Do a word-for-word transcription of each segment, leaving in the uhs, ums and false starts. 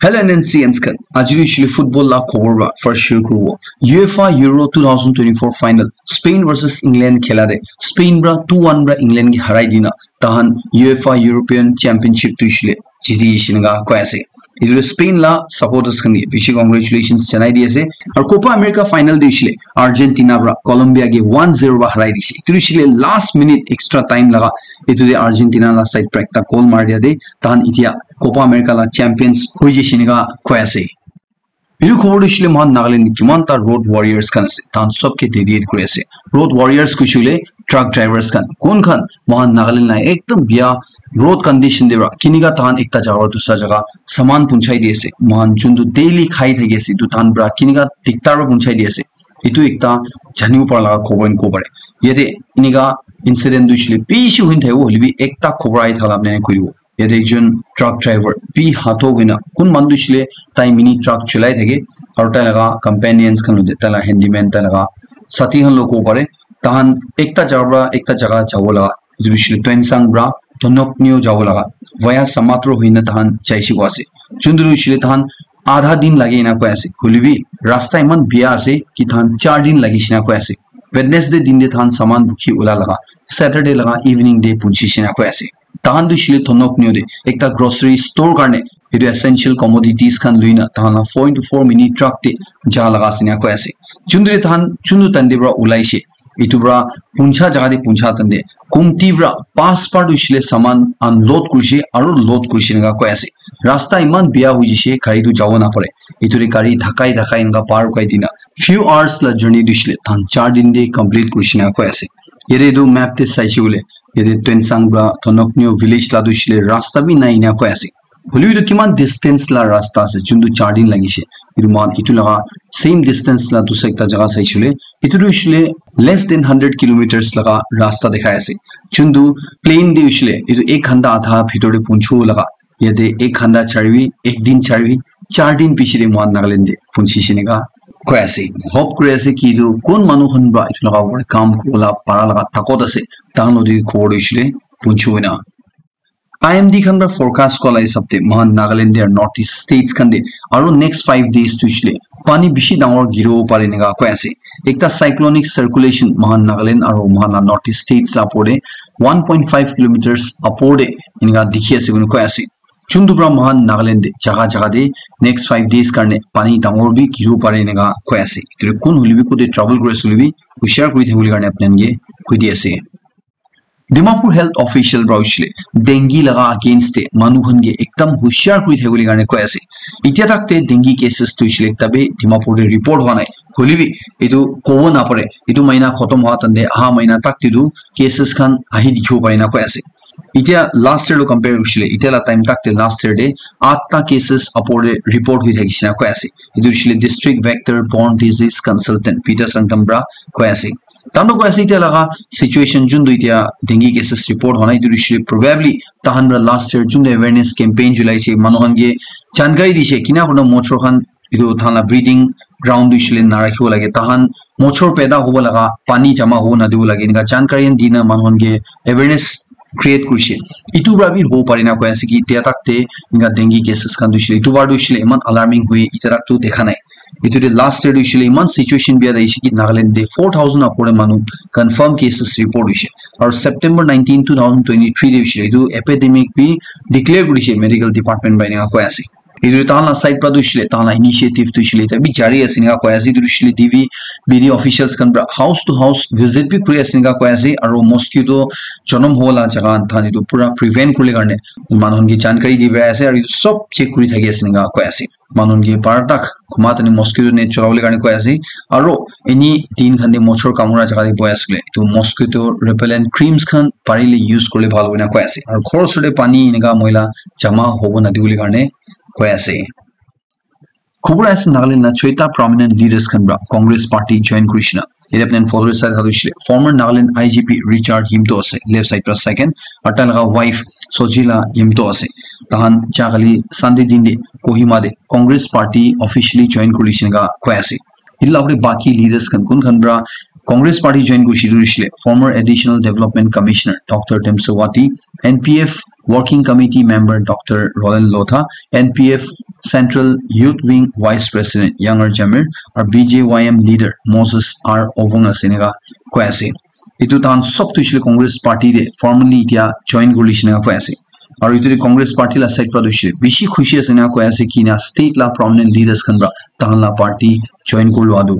Hello N N C N S khan, aji hoishe le football la khobor pra first share kuribo. UEFA Euro two thousand twenty-four final Spain versus England khela te Spain pra two one pra England ke harai dina tahan UEFA European Championship tu hoishe le jiti jishe neka koi ase. Etu Spain la supporters khan ke bishi congratulations janai di ase. Aru Copa America final te hoishe le Argentina pra Colombia ke one zero pra harai dishe. Etu hoishe le last minute extra time laga, etu te Argentina la side pra ekta goal mari dia te tahan itia Copa America la champions hoi jishe neka koi ase. Etu khobor tu hoishe le moikhan Nagaland kiman ta road warriors khan ase, tahan sob ke dedicate kuri ase. Road warriors koishe le truck drivers khan, kun khan moikhan Nagaland la ekdam bia road condition te pra kinika tahan ekta jaga pra dusra jaga saman punchai di ase. Moikhan juntu daily khai thaki ase, etu tahan pra kinika diktar pra punchai di ase, etu ekta janibo para laga khobor kobo pare. Yate enika incident tu hoishe le bishi hoi thakibo, hoile bi ekta khobor ahi thaka la apni khan kuribo. Yate ekjon truck driver bi hato hoina kun manu tu hoishe le tai mini truck cholai thake, aru tai laga companions khan hoile tai laga handyman, tai laga sathi khan loko pare. Tahan ekta jaga pra ekta jaga jabo laga, etu hoishe le Tuensang pra Tonoknyo jabo laga via Samatro hoina tahan jaise koa ase. Juntu hoishe le tahan adha din lage ena koi ase. Hoile bi rasta iman bia ase ki tahan char din lagi shina koi ase. Wednesday din te tahan saman bukhi ula laga, Saturday laga evening te punchi shina koi ase. Tahan tu hoishe le Tonoknyo te ekta grocery store karne etu essential commodities khan luina tahan la four into four mini truck te ja laga ase ena koi ase. Juntu te tahan juntu tande pra ulaishe, etu pra puncha jaga te puncha tande kumti pra pas par tu hoishe le saman unload kurishe aru load kurishe ena koi ase. Rasta iman bia hoi jishe, gari tu jabo napare. Etu te gari dhakai dhakai enka par kai dina few hours la journey tu hoishe le tahan char din te complete kurishe ena koi ase. Yate etu map te saishe koile yate Tuensang pra Tonoknyo village la tu hoishe le rasta bi nai ena koi ase. Hoile bi etu kiman distance la rasta ase, juntu char din lagishe. Etu moikhan etu laga same distance la dusra ekta jaga saishe koile, etu tu hoishe le less than hundred kilometers laga rasta dekhai ase. Juntu plain te hoishe le etu ek ghanta adha bhitor te punchibo laga, yate ek ghanta charibi, ek din charibi, char din piche te moikhan Nagaland te punchi shina koi ase. Hope kuri ase ki etu kun manu khan pra etu laga upor te kam kuribo la para laga takot ase, tahan lodi khobor hoishe le punchibo ena. I M D khan pra forecast koa la hisab te moikhan Nagaland te aru North East states khan te aru next five days tu hoishe le pani bishi dangor giribo pare ena koi ase. Ekta cyclonic circulation moikhan Nagaland aru moikhan la North East states la upor te one point five kilometers upor te ena dikhi ase koina koi ase. Juntu pra moikhan Nagaland te jaga jaga te next five days karne pani dangor bi giribo pare ena koi ase. Etu kun hoile bi kote travel kuri ase hoile bi hushar kuri thakibole karne apni khan ke koi di ase. Dimapur health official pra hoishe le dengue laga against te manu khan ke ekdam hushar kuri thakibole karne koi ase. Itya tak te dengue cases tu hoishe le ekta bi Dimapur te report hwa nai. Hoile bi etu kobo napare. Etu mahina khotom hwa tante aha mahina tak te tu cases khan ahi dikhibo pare na koi ase. Itya last year lo compare kurishe le, itya la time tak te last year te atta cases upor te report hoi thakishe na koi ase. Etu hoishe le District Vector Borne Disease Consultant Peter Sangtam pra koi ase. Tahan pra koi ase itya laga situation juntu itya dengue cases report hwa nai, etu hoishe le probably tahan pra last year juntu awareness campaign chulai se, manu khan ke jankari dishe, kina kurina mochor khan etu tahan la breeding ground tu hoishe le narakhibo lage, tahan mochor paida hobo laga, pani jama hobo nadibo lage, enika jankari khan dina manu khan ke awareness create kurishe. Etu pra bi hobo pare na koi ase ki itya tak te enika dengue cases khan tu hoishe le, etu bar tu hoishe le iman alarming hoi itya tak tu dekha nai. Etu te last year tu hoishe le iman situation bia daishe ki Nagaland te four thousand upor te manu confirm cases report hoishe. Aru September nineteen, two thousand twenty-three te hoishe le etu epidemic bi declare kurishe medical department pra enika koi ase. Etu tahan la side pra tu hoishe le tahan la initiative tu hoishe le tabhi jari ase enika koi ase. Etu hoishe le D V, B D officials khan pra house to house visit bi kuri ase enika koi ase. Aru mosquito jonom hola jaga tahan etu pura prevent kuribole karne manu khan ke jankari di pai ase. Aru etu sob check kuri thaki ase enika koi ase. Manu khan ke par tak khuma tani mosquito net cholabole karne koi ase. Aru any din khan te mochor kamura jaga te bohi ase koile etu mosquito repellent creams khan parile use kuribole bhal hoina koi ase. Aru ghor osor te pani enika moila jama hobo nadibole karne koi ase. Khubor ase Nagaland na choita prominent leaders khan pra Congress party join kurishe na. Yate apni khan photo te sai thaka toh hoishe le former Nagaland I G P Richard Himto ase, left side pra second, aru tai laga wife Sojila Himto ase. Tahan ja kali Sunday din te Kohima te Congress party officially join kurishe enika koi ase. Etu la upor te baki leaders khan kun khan pra Congress party join kurishe etu hoishe le former Additional Development Commissioner Doctor Temsawati, N P F Working Committee member Doctor Roland Lotha, N P F Central Youth Wing Vice President Younger Jamir, aru B J Y M leader Moses R Ovong ase enika koi ase. Etu tahan sob tu hoishe le Congress party te formally etia join kuri lishe enika koi ase. Aru etu te Congress party la side pra tu hoishe le bishi khushi ase enika koi ase ki na state la prominent leaders khan pra tahan la party join kuri lua tu.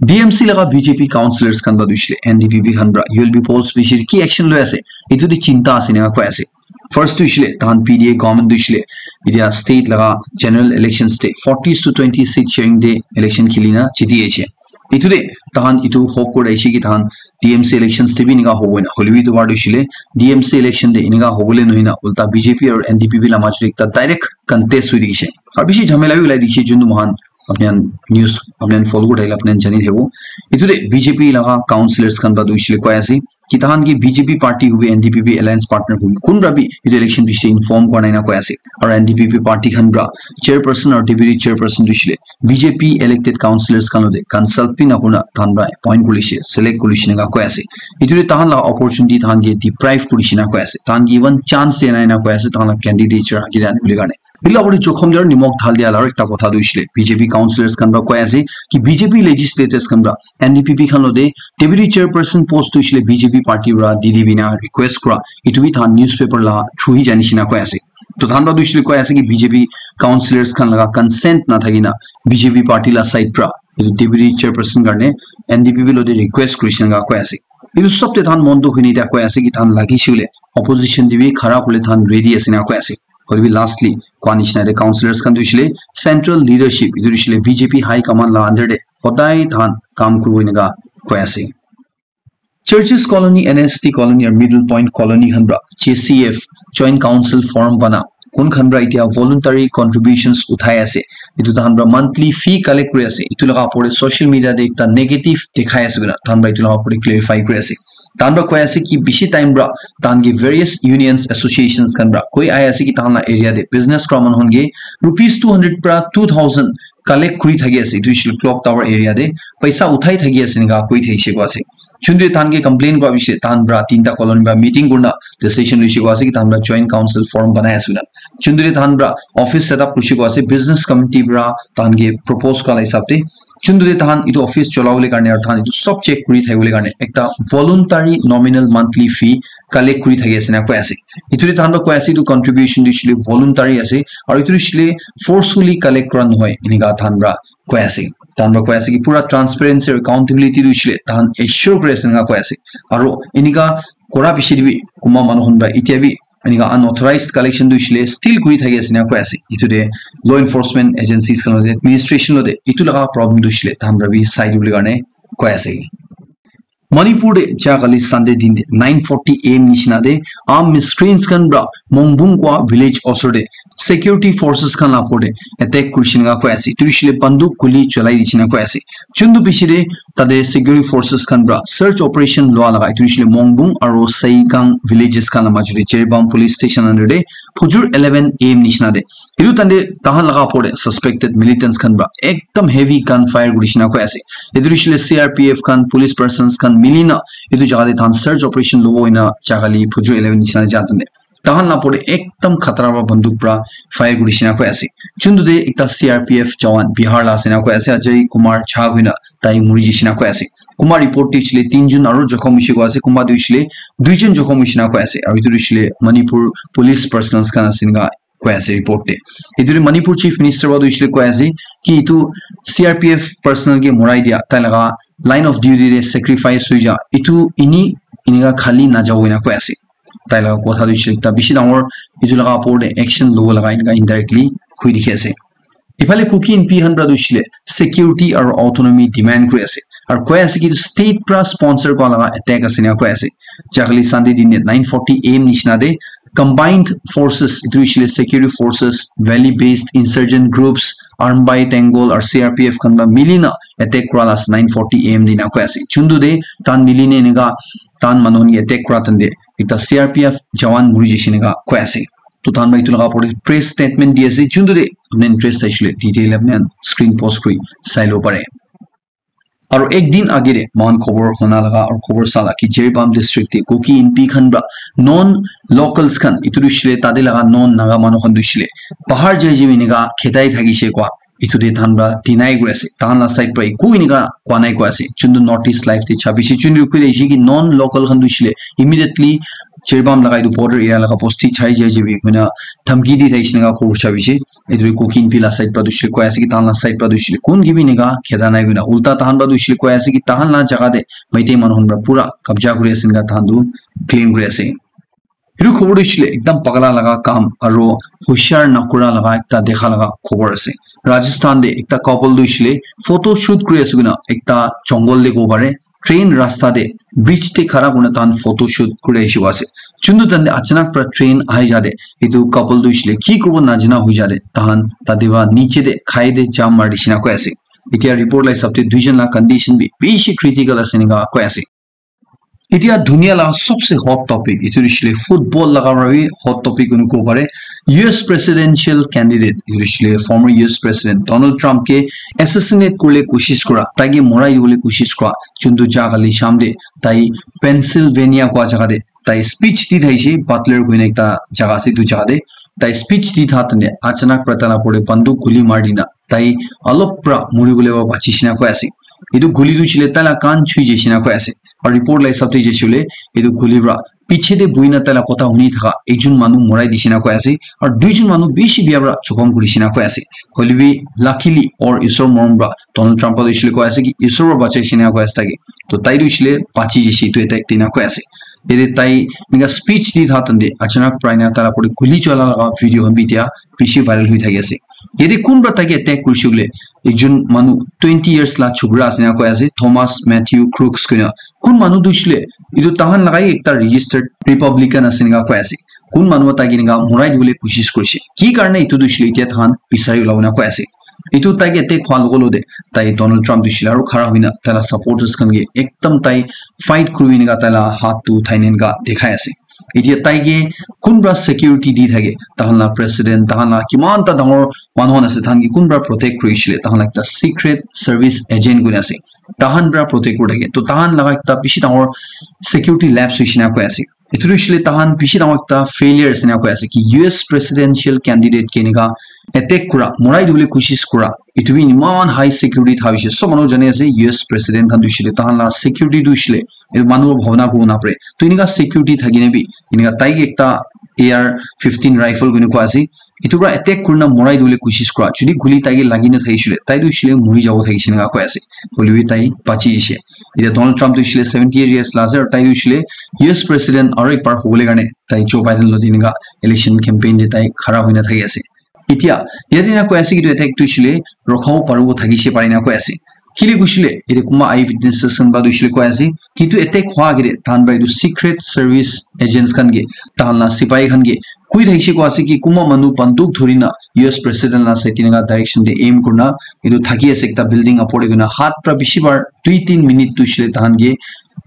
D M C laga B J P councillors khan pra tu hoishe le N D P P khan pra U L B polls bishi ki action loi ase, etu te chinta ase enika koi ase. First tu hoishe le tahan P D A government tu hoishe le etia state laga general elections te forty to twenty seat sharing te election kheli na jiti aise. Etu te tahan etu hope kuri aise ki tahan T M C elections te bi enika hobo na. Hoile bi etu bar tu hoishe le T M C election te enika hobo le nohoi na ulta B J P aru N D P P la majot te ekta direct contest hoi dikhi se. Aru bishi jhamela bi ulai dikhi se, juntu mohan apni khan news apni khan follow kuri thakile apni khan jani thakibo. Etu te B J P laga councillors khan pra tu hoishe le koi ase ki tahan ki B J P party hobi, N D P P alliance partner hobi, kun pra bi etu election bishi inform kora nai na koi ase. Aru N D P P party khan pra chairperson aru deputy chairperson tu hoishe le B J P elected councillors khan lote consult bi na kurina tahan pra appoint kuri lishe, select kuri lishe enika koi ase. Etu te tahan laga opportunity tahan ke deprive kuri lishe enika koi ase. Tahan ke even chance dia nai enika koi ase, tahan laga candidature age te ani bole karne. Etu laga opor te jokhom te aru nimok dhal dia laga aru ekta kotha tu hoishe le B J P councillors khan pra koi ase ki B J P legislators khan pra N D P P khan lote deputy chairperson post tu hoishe le B J P party pra di di bina request kura. Etu bi tahan newspaper la through hi jani shina koi ase. To tahan pra tu hoishe le koi ase ki B J P councillors khan laga consent na thaki na B J P party la side pra etu deputy chairperson karne N D P P lote request kuri shina koi ase. Etu sob te tahan mon dukh hoi ne etia koi ase ki tahan lagi shile opposition te bi khara kule tahan ready ase enika koi ase. Hoile bi lastly koi nishina te councillors khan tu hoishe le central leadership etu hoishe le B J P high command la under te hodai tahan kam kuribo enika koi ase. Churches Colony, N S T Colony aru Middle Point Colony khan pra J C F Joint Council form bana kun khan pra etia voluntary contributions uthai ase. Etu tahan pra monthly fee collect kuri ase. Etu laga opor te social media te ekta negative dekhai ase koina tahan pra etu laga opor te clarify kuri ase. Tahan pra koi ase ki bishi time pra tahan ke various unions, associations khan pra koi ahi ase ki tahan la area te business kura manu khan ke rupees two hundred pra two thousand collect kuri thaki ase. Etu hoishe le clock tower area te paisa uthai thaki ase enika koi thakishe koi ase. Chundri tahan ke complain kura bishe tahan pra tinta colony pra meeting kurina decision loishe koi ase ki tahan pra joint council form banai ase koina. Chundri tahan pra office set up kurishe koi ase business committee pra tahan ke propose kura la hisab te. Chundri tahan etu office cholabole karne aru tahan etu sob check kuri thakibole karne ekta voluntary nominal monthly fee collect kuri thaki ase enika koi ase. Etu te tahan pra koi ase etu contribution tu hoishe le voluntary ase aru etu hoishe le forcefully collect kura nohoi enika tahan pra koi ase. Tahan pra koi ase ki pura transparency aru accountability tu hoishe le tahan assure kuri ase enika koi ase. Aru enika kora piche te bi kunba manu khan pra etia bi enika unauthorized collection tu hoishe le still kuri thaki ase enika koi ase. Etu te law enforcement agencies khan lote administration lote etu laga problem tu hoishe le tahan pra bi sai dibole karne koi ase. Manipur te ja kali Sunday din te nine forty A M nishina te armed miscreants khan pra Mongbung koi village osor te security forces khan la opor te attack kurishe enika koi ase. Etu hoishe le banduk guli cholai dishe enika koi ase. Chuntu piche te tate security forces khan pra search operation lua laga etu hoishe le Mongbung aru Saigang villages khan la majot te Jiribam police station under te phujur eleven A M nishina te etu tante tahan laga opor te suspected militants khan pra ekdam heavy gun fire kurishe enika koi ase. Etu hoishe le C R P F khan, police persons khan mili na etu jaga te tahan search operation lobo hoina ja kali phujur eleven nishina ja tante tahan la opor te ekdam khatara pra banduk pra fire kurishe enika koi ase. Chuntu te ekta C R P F jawan Bihar la ase enika koi ase, Ajay Kumar Jha koina tai muri jishe enika koi ase. Kunba report te hoishe le tinjun aru jokhom hoishe koi ase, kunba tu hoishe le duijon jokhom hoishe enika koi ase. Aru etu tu hoishe le Manipur police personnels khan ase enika koi ase report te. Etu te Manipur Chief Minister pra tu hoishe le koi ase ki etu C R P F personnel ke morai dia tai laga line of duty te sacrifice hoi ja etu eni enika khali najabo enika koi ase. Tai laga kotha tu hoishe le ekta bishi dangor etu laga opor te action lobo laga enika indirectly koi dikhi ase. Iphale Kuki Inpi khan pra tu hoishe le security aru autonomy demand kuri ase. Aru koi ase ki etu state pra sponsor kura laga attack ase enika koi ase. Ja kali Sunday din te nine forty A M nishina te combined forces, etu hoishe le security forces, valley based insurgent groups, Armbai Tenggol aru C R P F khan pra mili na attack kura la ase nine forty A M te enika koi ase. Chuntu te tahan mili na enika tahan manu khan ke attack kura tante ekta C R P F jawan muri jishe enika koi ase. To tahan pra etu laga opor te press statement di ase, chuntu te apni interest thakishi le detail apni khan screen post kuri sai lobo pare. Aru ek din age te moikhan khobor huna laga aru khobor sa laga ki Jiribam district te Kuki Inpi khan pra non locals khan, itu tu hoishe le tate laga non Naga manu khan tu hoishe le bahar jai jai enika khedai thakishe koa itu te tahan pra deny kuri ase. Tahan la side pra eku enika koa nai koi ase. Chuntu North East Live te chabi se chuntu koi ase ki non local khan tu hoishe le immediately Jiribam laga itu border area laga bosti chai jai jai bi koina dhamki di thakishe enika khobor chabi se. Itu Kuki Inpi la side pra tu hoishe le koi ase ki tahan la side pra tu hoishe le kun ki bi enika kheda nai koina ulta tahan pra tu hoishe le koi ase ki tahan la jaga te Meitei manu khan pra pura kabja kuri ase enika tahan tu claim kuri ase. Itu khobor tu hoishe le ekdam pagala laga kam aru hushar nakura laga ekta dekha laga khobor ase. Rajasthan te ekta couple tu hoishe le photo shoot kuri ase koina ekta jungle te kobo pare train rasta te bridge te khara kurina tahan photo shoot kuri ahibo ase. Chuntu tahan te achanak pra train ahi ja te itu couple tu hoishe le ki kuribo najana hoi ja te tahan tate pra niche te khai te jump mari dishina koi ase. Itya report la hisab te duijon la condition bi bishi critical ase enika koi ase. Itya dunia la sabse hot topic itu hoishe le football laga para bi hot topic kunu kobo pare. U S presidential candidate itu hoishe le former U S president Donald Trump ke assassinate kuribole koshish kura, taike morai dibole koshish kura, chuntu ja kali sham te tai Pennsylvania koa jaga te tai speech di thaishe, Butler koina ekta jaga ase itu jaga te tai speech di tha tande achanak pra tai la upor te banduk guli mari dina tai alop pra muribole pra bachi shina koi ase. Itu guli tu hoishe le tai la kan chui jai shina koi ase. Aru report la hisab te jaishe le itu guli pra piche te buhina tai la kotha huni thaka ekjon manu morai dishina koi ase. Aru duijon manu bishi bia pra jokhom kuri shina koi ase. Hoile bi luckily or Isor morom pra Donald Trump pra hoishe le koi ase ki Isor pra bachai shina koi ase taike. To tai tu hoishe le bachi jaishe itu attack dina koi ase. Yate tai enika speech di tha tande achanak pra enika tai la upor te guli chala laga video khan bi itya bishi viral hoi thaki ase. Yate kun pra taike attack kurishe koile ekjon manu twenty years la chukra ase enika koi ase Thomas Matthew Crooks koina. Kun manu tu hoishe le itu tahan laga hi ekta registered Republican ase enika koi ase. Kun manu taike enika morai dibole koshish kurishe. Ki karne itu tu hoishe le itya tahan bisari ulabo na koi ase. Itu taike attack hua logo logo te tai Donald Trump tu hoishe le aru khara hoina tai la supporters khan ke ekdam tai fight kuribi enika tai la hath tu uthai na enika dekhai ase. Itya taike kun pra security di thake, tahan la president, tahan la kiman ta dangor manu khan ase, tahan ke kun pra protect kurishe le, tahan la ekta secret service agent koina ase. Tahan pra protect kuri thake. To tahan laga ekta bishi dangor security lapse hoishe na koi ase. Itu tu hoishe le tahan bishi dangor ekta failure ase na koi ase ki U S presidential candidate ke enika attack kura, morai dibole koshish kura. Itu bi iman high security tha hoishe. Sob manu jane ase U S president khan tu hoishe le tahan la security tu hoishe le itu manu bhabna kuribo napare. To enika security thaki na bi enika taike ekta A R fifteen rifle koina koi ase. Itu pra attack kurina morai dibole koshish kura. Jodi guli taike lagi na thakishe le tai tu hoishe le mori jabo thakishe enika koi ase. Hoile bi tai bachi jaishe. Itya Donald Trump tu hoishe le seventy eight years la ase aru tai tu hoishe le U S president aru ekbar hobole karne tai Joe Biden logot enika election campaign te tai khara hoina thaki ase. Itya yate na koi ase ki itu attack tu hoishe le rokhabo paribo thakishe pare na koi ase. Kile koishe le, yate kunba eye witnesses khan pra tu hoishe le koi ase ki itu attack hua age te tahan pra itu secret service agents khan ke, tahan la sipai khan ke koi thakishe koi ase ki kunba manu banduk dhurina U S president la side te enika direction te aim kurina itu thaki ase ekta building upor te koina hath pra bishi bar dui tin minute tu hoishe le tahan ke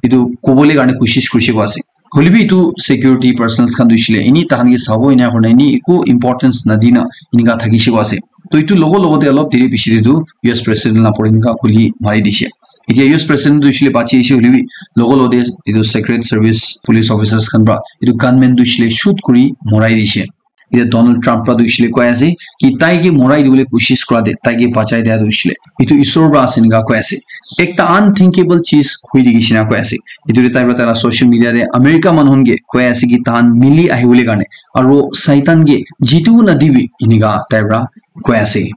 itu kobole karne koshish kurishe koi ase. Hoile bi itu security personnels khan tu hoishe le eni tahan ke sabo ena kurina eni eku importance nadina enika thakishe koi ase. To itu logo logo te olop deri piche te tu U S president la upor enika guli mari dishe. Itya U S president tu hoishe le bachi jaishe hoile bi logo logo te itu secret service police officers khan pra itu gunman tu hoishe le shoot kuri morai dishe. Itya Donald Trump pra tu hoishe le koi ase ki taike morai dibole koshish kura te taike bachai dia tu hoishe le itu Isor pra ase enika koi ase. Ekta unthinkable cheez hoi thakishe na koi ase. Itu te tai pra tai la social media te America manu khan ke koi ase ki tahan mili ahibole karne aru Satan ke jitibo nadibi enika tai pra koi ase.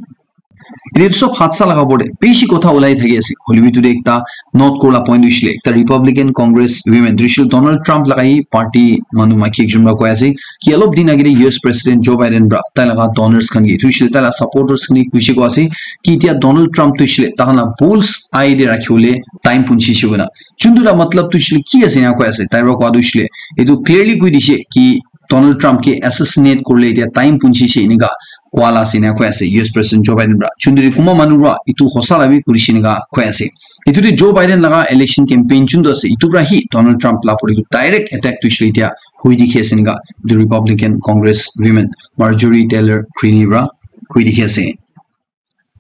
Etu sob hadsa laga opor te bishi kotha ulai thaki ase. Hoile bi etu te ekta note kura la point hoishe le, ekta Republican Congress women, hoishe le Donald Trump laga hi party manu maiki ekjon para koi ase ki olop din age te U S President Joe Biden para tai laga donors khan ke, hoishe le tai laga supporters khan ke koishe koi ase ki etia Donald Trump tu hoishe le tai khan laga bull's eye te rakhi bole time punchi she koina. Chuntu laga matlab tu hoishe le ki ase ena koi ase, tai para koa tu hoishe le etu clearly koi dishe ki Donald Trump ke assassinate kuribole etia time punchi she enika koa la ase ena koi ase U S President Joe Biden para. Chuntu te kunba manu para etu hosa la bi kuri she enika koi ase. Etu te Joe Biden laga election campaign chuntu ase, etu para hi Donald Trump la opor te direct attack tu hoishe le etia hoi dikhi ase enika etu Republican Congress women Marjorie Taylor Greene para koi dikhi ase.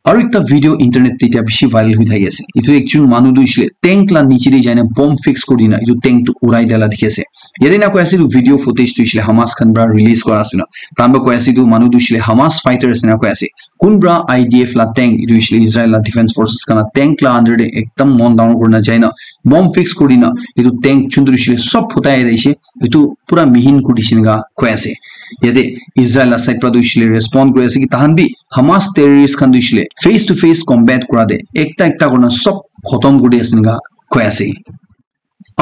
Aru ekta video internet te etia bishi viral hoi thaki ase. Etu ekjon manu tu hoishe le tank la niche te jai na bomb fix kuri dina etu tank tu urai dia la dikhi ase. Yate na koi ase etu video footage tu hoishe le Hamas khan para release kora ase na. Tahan para koi ase etu manu tu hoishe le Hamas fighter ase na koi ase. Kun para I D F la tank, etu hoishe le Israel la defense forces khan la tank la under te ekdam mon dangor kuri na jai na bomb fix kuri dina etu tank chundur hoishe le sob phutai dise. Etu pura mihin kuri dise enika koi ase. Yate Israel la side para tu hoishe le respond kuri ase ki tahan bi Hamas terrorist khan tu hoishe le face to face combat kura te ekta ekta kurina sob khotom kuri ase enika koi ase.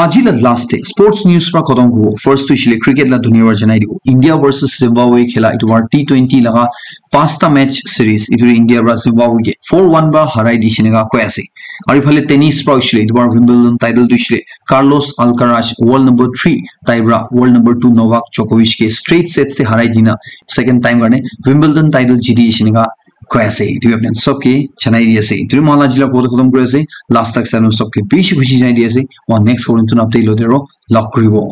Aji la last te sports news para khotom kuribo. First tu hoishe le cricket la dhonyabad janai dibo. India versus Zimbabwe khela etu bar T twenty laga pasta match series etu India para Zimbabwe ke four one para harai dise enika koi ase. Aru ephale tennis para hoishe le etu bar Wimbledon title tu hoishe le Carlos Alcaraz, world number three, tai para world number two Novak Djokovic ke straight sets te harai dina second time karne Wimbledon title jiti dise enika koi ase. Etu bi apni khan sob ke janai di ase. Etu bi moi khan la aji la khot khotom kuri ase. Last tak sai kena sob ke bishi khushi janai di ase. Moi next khot notun update lote aro log kuribo.